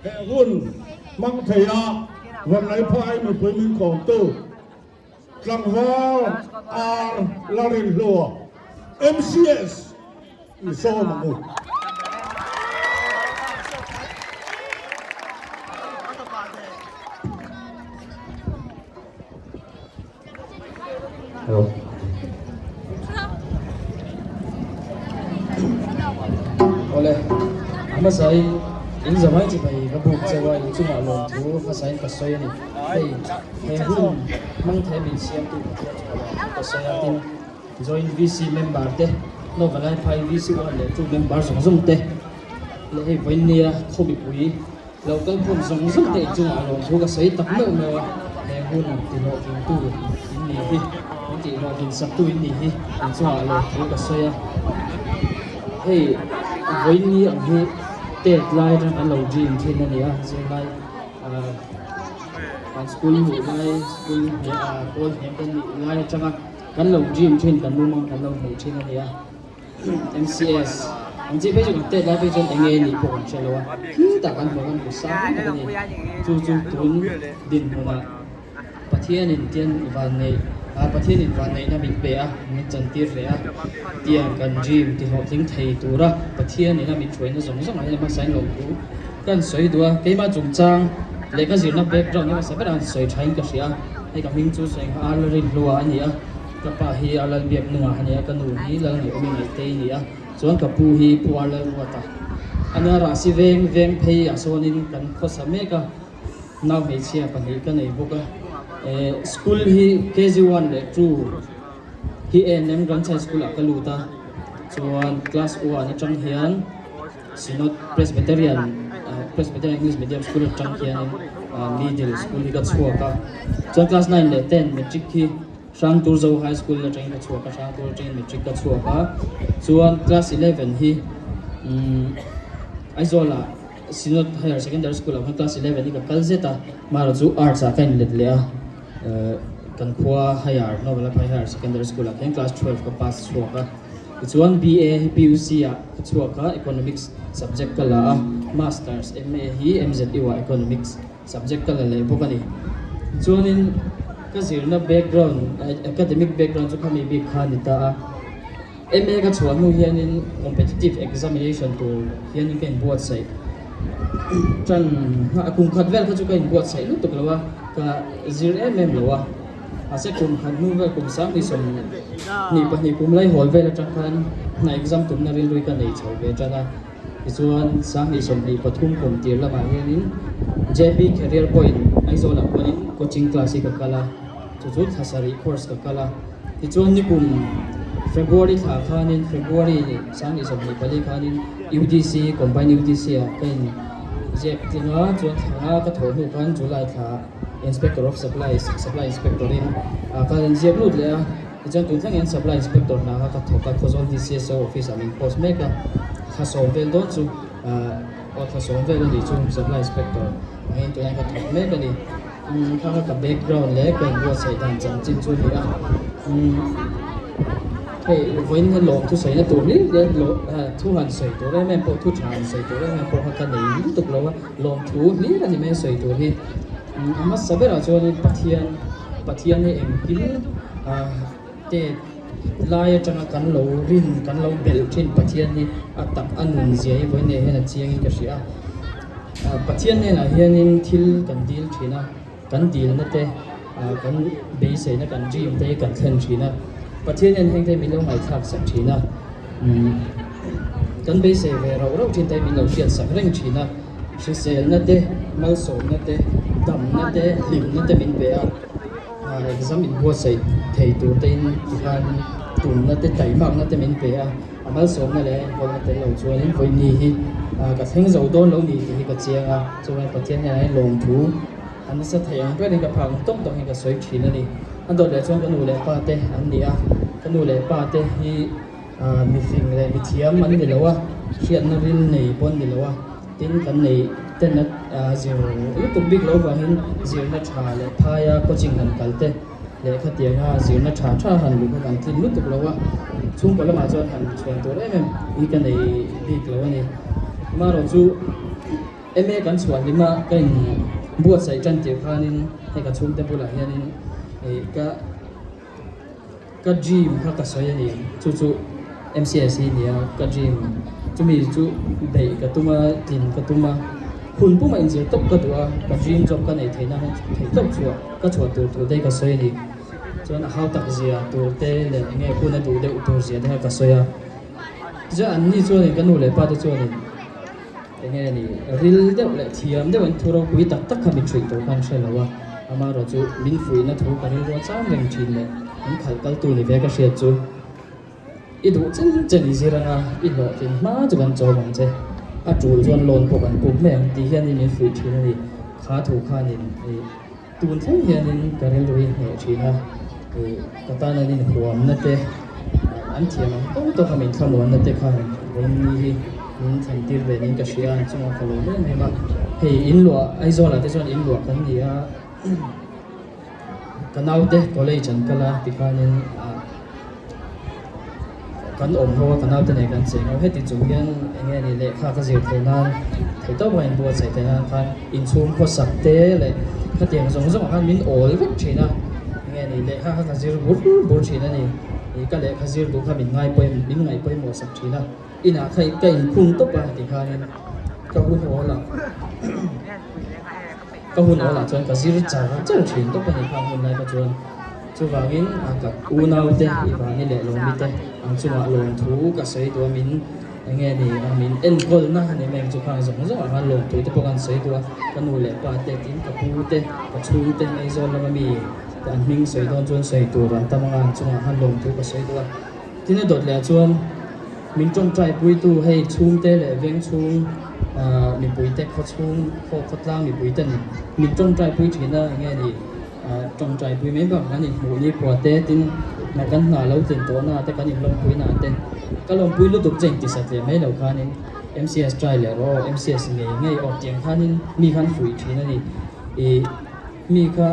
He hun hmang theia Vanlaiphai mipui min kawmtu tlangval Ar Lalrinhlua, MCS, i sawm ang u. Hello. Awle, a hmasain in zamai chi bai ka buk cheu a, in chungah lawmthu hmasain ka sawi a ni. Hei, he hun hmang thei min siamtu Pathian chungah lawmthu ka sawi a, tin Joint VC member te, Nova Laiphai VC 1 leh 2 member zawng zawng te leh hei vawiinnia khaw mipui Lo kal khawm zawng zawng te inchungah lawmthu ka sawi tak meuh meuh a, he hun tihlawhtlingtu in nih hi, min tihlawhtlin saktu in nih hi inchungah lawmthu ka sawi a. Hei vawiinni ang hi tet lai atang kan lo dream thin a ni a, zirlai ah kan school hmuh lai school hne ah pawl hniam kan nih lai atanga kan lo dream thin kan mumang kan lo hmuh thin a ni a. MCS ang chi phei chu kan tet lai phei chuan eng nge nih pawh kan hre lo a, thil tak an hmu kan hmu sang tak a ni. Chu chu tun dinhmunah Pathianin tian vanneih ah Pathianin vanneihna min pe a, min chantir ve a, tiang kan dream ti hlawhtling thei tura Pathianin a min hruaina zawng zawng ah hian hmasa in lawmthu kan sawi duh a, keimah chungchang lehkha zirna background hi hmasa berah an sawi thain ka hria a, hei ka hming chu sawi kha Arla Rinhlua a ni a. Ka pa hi a lal biak nungah a ni a, ka nu hi lal ngaihawm i ngaihtei a ni a, chuan ka pu hi pu ar lal ruat a. A nia rahsi veng veng phei ah sawnin kan khawsa mek a, nau hmeichhia pahnih ka nei bawk a. Eh school hi KG 1 leh 2 hi ANM Granchai School ah ka lut a, chuan class 1 atang hian Synod Presbyterian Presbyterian English Medium School atang hianin middle school hi ka chhuak a, chuan class 9 leh 10 matric hi Hrangturzo High School atangin ka chhuak a, Hrangtur atangin matric ka chhuak a, chuan class 11 hi umm Aizawlah Synod Higher Secondary School ah khan class 11 hi ka kal zet a, mahla chu arts ah ka inlet leh a, eh kan khua Higher Novalapha Higher Secondary School ah khian class 12 ka pass chhuak a, tichuan BA hi PUC ah ka chhuak a, Economics subject ka la a, Masters MA hi MZU ah Economics Subject ka la leh bawk a ni. Chuanin ka zirna background, academic background chu khami bik kha a ni ta a. MA ka chhuah hnu hianin competitive examination tur hianin ka inbuatsaih tan a, kum khat vel kha chu ka inbuatsaih lutuk lo a, ka zir em em lo a. Mahse kum khat hnu vel kum sang ni 22 kum laihawl vel atang khan hna exam tumna rilru ka nei chho ve tan a. Tichuan, 2023 kum tir lamah hianin JP Career Point Aizawlah pawhin coaching class hi ka kal a, chu chu thla sarih course ka kal a. Tichuan, nikum February thla khanin February 2024 khanin UDC, Combined UDC ah ka in ziak tling a, chuan thla nga ka thawh hnu khan July thla Inspector of Supplies, Supply Inspector in ka inziak lut leh a. Tichuan tun thleng hian Supply Inspector hna kha ka thawk a, Khawzawl DCSO office ah min post mek a, thla sawm vel dawn chu aw thla sawm vel a nih chu Supply Inspector angin tunah hian ka thawk mek a ni. Umm kha kha ka background leh ka inbuatsaih dan chanchin chu a ni a, umm hei vawiin hian lawm thusawi na tur hlir te thu han sawi tur em em pawh thu tha han sawi tur em em pawh kha ka nei lutuk lo a, lawmthu hlir a ni mai sawi tur hi. Umm a hmasa berah chuanin Pathian Pathian hi engkim te lai atanga kan lo rin kan lo belh thin Pathian hi a tak a nun zia hi vawiin nei hian a chiang in ka hria a Pathian hnenah hianin thil kan dil thin a kan dilna te kan beiseina kan dream te hi kan thlen thin a Pathian hian heng te hi min lo ngaihthlak sak thin a kan beisei ve rauh rauh thin te hi min lo hriat sak reng thin a. Hriselna te, malsawmna te, damna te, hlimna te min pe a, exam inbuatsaih thei tur te in tikhan tumna te, taimakna te min pe a, a malsawmna leh a enkawlna tel lo chuanin vawiini hi ka thleng zo dawn lo ni tih hi ka chiang a, chuan Pathian hnenah hian lawmthu a nasa thei ang berin ka phak ang tawk tawk hian ka sawi thin a ni. A dawt leh chuan ka nu leh pa te an ni a, ka nu leh pa te hi Mifing leh mithiam an ni lo a, hriatna ril nei pawh an ni lo a, tin kan nei ten a zir lutuk bik lo vangin zirna tha leh phaia coaching han kal te leh khatianga zirna tha tha han luh kha kan tlin lutuk lo a, chhungkaw lamah chuan han chhuan tur em em hi ka nei bik lo a ni. Amaherawhchu. MA kan chhuah hlim a ka in buatsaih tan tir khanin hei ka chhungte bulah hianin ih ka ka dream kha ka sawi a ni chu chu MCS hi nia ka dream chumi chu beih ka tum a tlin ka tum a hun pumah inzir tawp ka duh a ka dream job ka neih theihna theih tawp chhuah ka chhuah tur thu te hi ka sawi a ni chuan a hau tak zia tur te leh eng nge hun a duh deuh tur zia te kha ka sawi a tichuan an ni chuanin ka nu leh pa te chuanin Eng nge ni, ril deuh leh thiam deuh an thu ropui tak tak kha min hrilh tur khan hre lo a, amaherawh chu min fuihna thu ka rilru a chang reng thin leh min khalh kaltu ni ve ka hriat chu i duh chen chen i zir anga i hlawhtlin hma chu kan chawm ang che, a tul chuan loan pawh kan puk mai ang tih hianin min fuih thin a ni, kha thu khanin ih tun thleng hianin ka rilru hi hneh thin a, ih ka tan an inhuamna te an thiam ang tawk tawk a min thlamuanna te khan vawiin hi. Min thlen tir ve niin ka hria a, chungah ka lawm em em a, hei in luah Aizawl ah te chuan in luah kan ni a, ka naute college an kal a tikhanin ah kan awm ho a ka naute nen kan cheng ho heti chung hian eng nge ni lehkha ka zir theih nan theih tawp a inbuatsaih theih nan khan inchhung khawsak te leh khatiang zawng zawng ah khan min awl vek thin a, eng nge ni lehkha kha ka zir bur bur thin a ni, ih ka lehkha zir duh kha min ngaipawimawh min ngaihpawimawh sak thin a. Inah kha ka inkhung tawp a ti khanin ka hun awl ah ka hun awl ah chuan ka zir char char thin tawp a ni kha hun lai kha chuan chuvangin a ka unau te i vani leh lawmi te ang chungah lawmthu ka sawi duh a min enge ni a min enkawl na a ni mai ang chu khang zawng zawng ah khan lawmthu te pawh kan sawi duh a ka nu leh pa te tin ka pu te ka chhung te Aizawl lama mi an hming sawi dawn chuan sawi tur an tam anga an chungah khan lawmthu ka sawi duh a. Tin a dawt leh ah chuan min tawngtai puitu hei chhungte leh veng chhung ah mipuite khaw chhung khaw khawtlang mipuite ni min tawngtai pui thin a enge ni ah tawngtai pui mai bak kan inhmuh ni khua te tin na kan hna lo tlin tawh na te kan inlawmpui na te ka lawmpui lutuk che intisat leh mai lo khanin M_C_S try leh rawh aw M_C_S ngei ngei aw tiang khanin mi khan fuih thin a ni ih mi kha.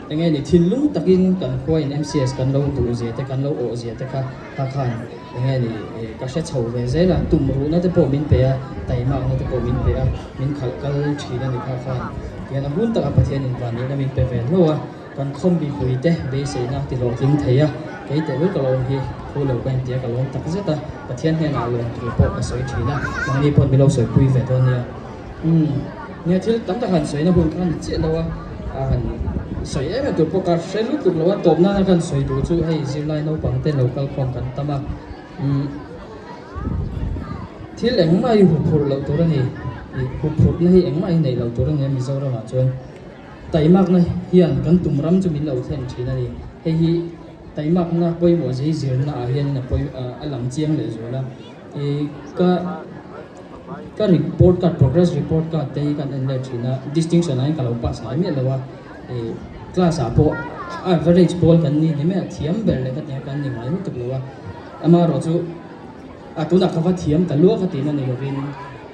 Eng nge ni thinlung takin kan khuain MCS kan lo duh zia te kan lo awh zia te kha kha khan eng nge ni ka hre chho ve zel a, tum ruhna te pawh min pe a, taimakna te pawh min pe a, min khalh kal thin a ni kha khan. Tihian a hun taka Pathianin vanneihna min pe ve hlo a, kan khawm mipui te beiseina ti hlawhtling thei a, kei tehlul ka lawm hi thu lo ka intia ka lawm tak zet a, Pathian hnenah lawmthu pawh ka sawi thin a, mahni pawh min lo sawipui ve dawn nia. Umm nia thil tam tak han sawina hun kha ni chiah lo a, a han sawi em em tur pawh ka hre lutuk lo a, tawp nana kan sawi duh chu hei zirlai naupang te lo kal khawm kan tam a, umm thil engmah hi huphurh loh tur a ni, ih huphurhna hi engmah hi neih loh tur a ni a Mizoramah chuan taimakna hian kan tum ram chu min lo thlen thin a ni, hei hi taimakna pawimawh zai zirna ah hianin a pawi a lang chiang leh zual a, ih ka. Ka report card progress report card te hi kan en let thin a distinction ah hian ka lo pass ngai miah lo a ih class ah pawh average pawl kan ni ni mai a thiam ber leh ka ti a kan ni ngai lutuk lo a amaherawh chu a tunah ka va thiam ta luak a tihna ni lovin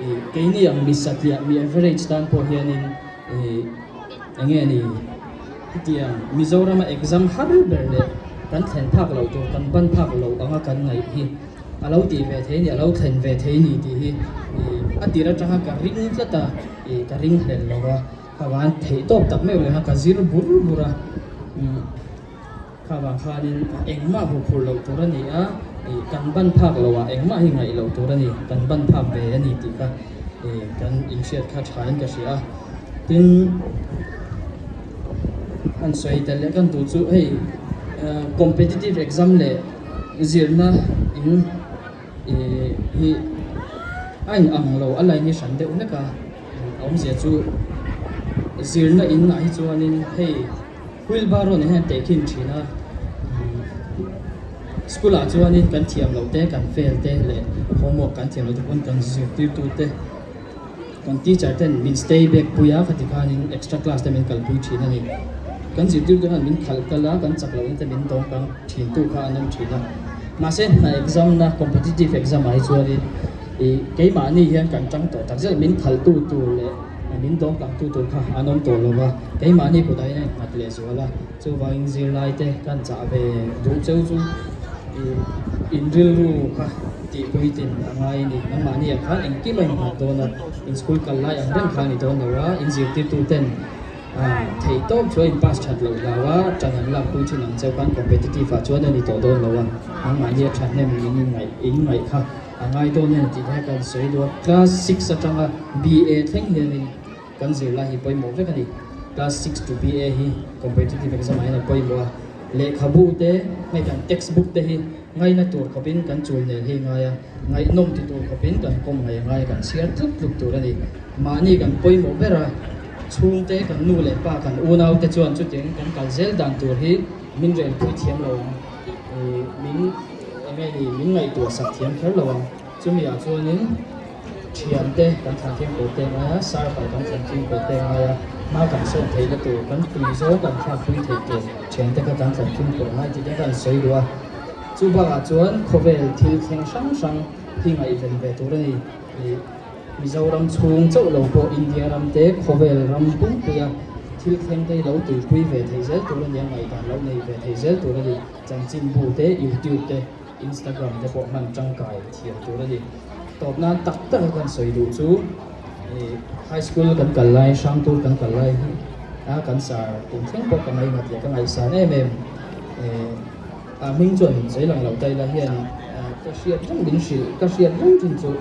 ih keini ang mi satliah mi average tan pawh hianin ih eng nge ni hetiang Mizorama exam har ber leh kan thlen phak loh tur kan ban phak loh anga kan ngaih hi. A lo tih ve thei ni, a lo thlen ve thei ni tih hi a tir atanga ka ring tlat a, ih ka ring hlel lo va, kha van theih tawp tak meuh leh kha ka zir bur bur a, kha vang khanin engmah hmu phur loh tur a ni a, ih kan ban phak loh ah engmah hi ngaih loh tur a ni, kan ban phak ve a ni tih kha ih kan inhriat kha tha in ka hria a, tin han sawi tel leh kan duh chu hei competitive exam leh. Zirna in ih hi a in ang lo a line hi hran deuh hlek a a awmzia chu zirna in ah hi chuanin hei wheelbarrow nen hian tehkhin thin a school ah chuanin kan thiam loh te kan fail te leh homework kan thiam loh te pawn kan zirtirtu te. Kan teacher ten min stay back pui a, khati khanin extra class te min kalpui thin a ni. Kan zirtirtu khan min khalh kal a, kan chak lohna te min dawng kang thin tu kha an awm thin a. Mahse hna exam na competitive exam ah hi chuanin ih keimahni hian kan tang tawh tak zet min khalh tu tur leh min dawng kang tu tur kha an awm tawh lo va, keimahni kutah hian a innghat leh zual a. Chuvangin zirlai te kan chah ve duh cheu chu ih. In rilru kha tihpuitin a ngai a ni. Nangmahni ah khan engkim a innghat dawn a, in school kal lai ang reng kha a ni dawn lo a, in zirtirtu ten theih tawp chu a in pass that loh hlau a, tan an lak pui thin ang cheu khan competitive ah chuan a ni tawh dawn lo a, nangmahni a thahnem in inngaih inngaih kha a ngai dawn a ni tih te kha kan sawi duh a. Class six atanga BA thleng hianin Kan zirlai hi pawimawh vek a ni. Class six to BA hi competitive exam ah hian a pawimawh a. Lehkhabu te, hei kan textbook te hi ngaina tur khawpin kan chul nel hi ngai a, ngaihnawm ti tur khawpin kan kawm ngai a ngai a, kan chhiar tluk tluk tur a ni. Mahni kan pawimawh ber a, chhungte, kan nu leh pa, kan unau te chuan chutiang kan kal zel dan tur hi min relpui thiam lo ang, min eng nge ni, min ngaihtuah sak thiam kher lo ang. Chumi ah chuanin. Thiante kan thlan fim tur te ngai a, circle kan thlan fim tur te ngai a, hma kan sawn theihna tur, kan tui zawng kan thlak pui theih tur thiante kha kan thlan fim tur ngai tih te kan sawi duh a. Chu bakah chuan khawvel thil thleng hrang hrang hi ngaihven ve tur a ni. Ih Mizoram chhung chauh lo pawh India ram te khawvel ram pumpuia thil thleng te hi lo tuipui ve thei zel tur a ni a, ngaihdan lo nei ve thei zel tur a ni. Chanchinbu te, YouTube te. Instagram te pawh hman tangkai thiam tur a ni. Tawp nan tak tak a kan sawi duh chu ih high school kan kal lai, hrangtur kan kal lai hi a kan sar kum thleng pawh ka ngainat leh ka ngaihsan em em. Ih a hming chuan sawi lang lo ta ila hian ka hriat reng min hrilh ka hriat reng thin chu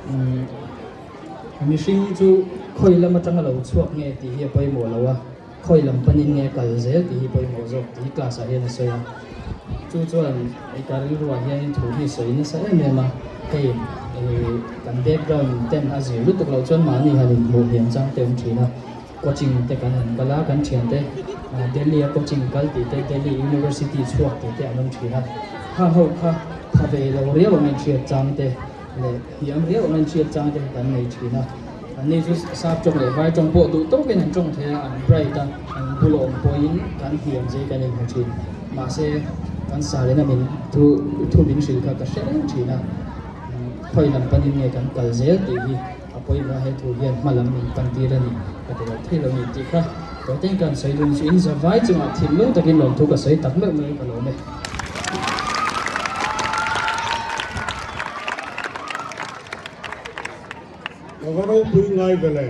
umm mihring chu khawi lam atanga lo chhuak nge tih hi a pawimawh lo a. Khawi lam panin nge kal zel tih hi pawimawh zawk tih hi class ah hian a sawi a. Chu chuan i ka rilruah hianin thu hi sawi nasa em em a, hei ih kan background ten a zir lutuk loh chuan mahni han inhmuh hliam chang te awm thin a, coaching te kan han kal a, kan thiante Delhi a coaching kal tih te, Delhi University chhuak tih te an awm thin a, khang ho kha tha ve lo riau ang a inhriat chang te leh hniam riau ang a inhriat chang te kha kan nei thin a. Anni chu sap tawng leh vai tawng pawh duh tawkin an tawng thei a, an bright a, an bulawm pawhin kan hliam zai kan inhmu thin. Mahse, kan salina min thu thu min hrilh kha ka hre reng thin a, khawi lam panin nge kan kal zel tih hi a pawimawh a, he thu hian hma lam min pan tir a ni ka ti lo thei lo ni tih kha tawhte kan sawi dun chu in za vai chungah thinlung takin lawmthu ka sawi tak meuh meuhin ka lawm e. Ka va ropui ngai ve le.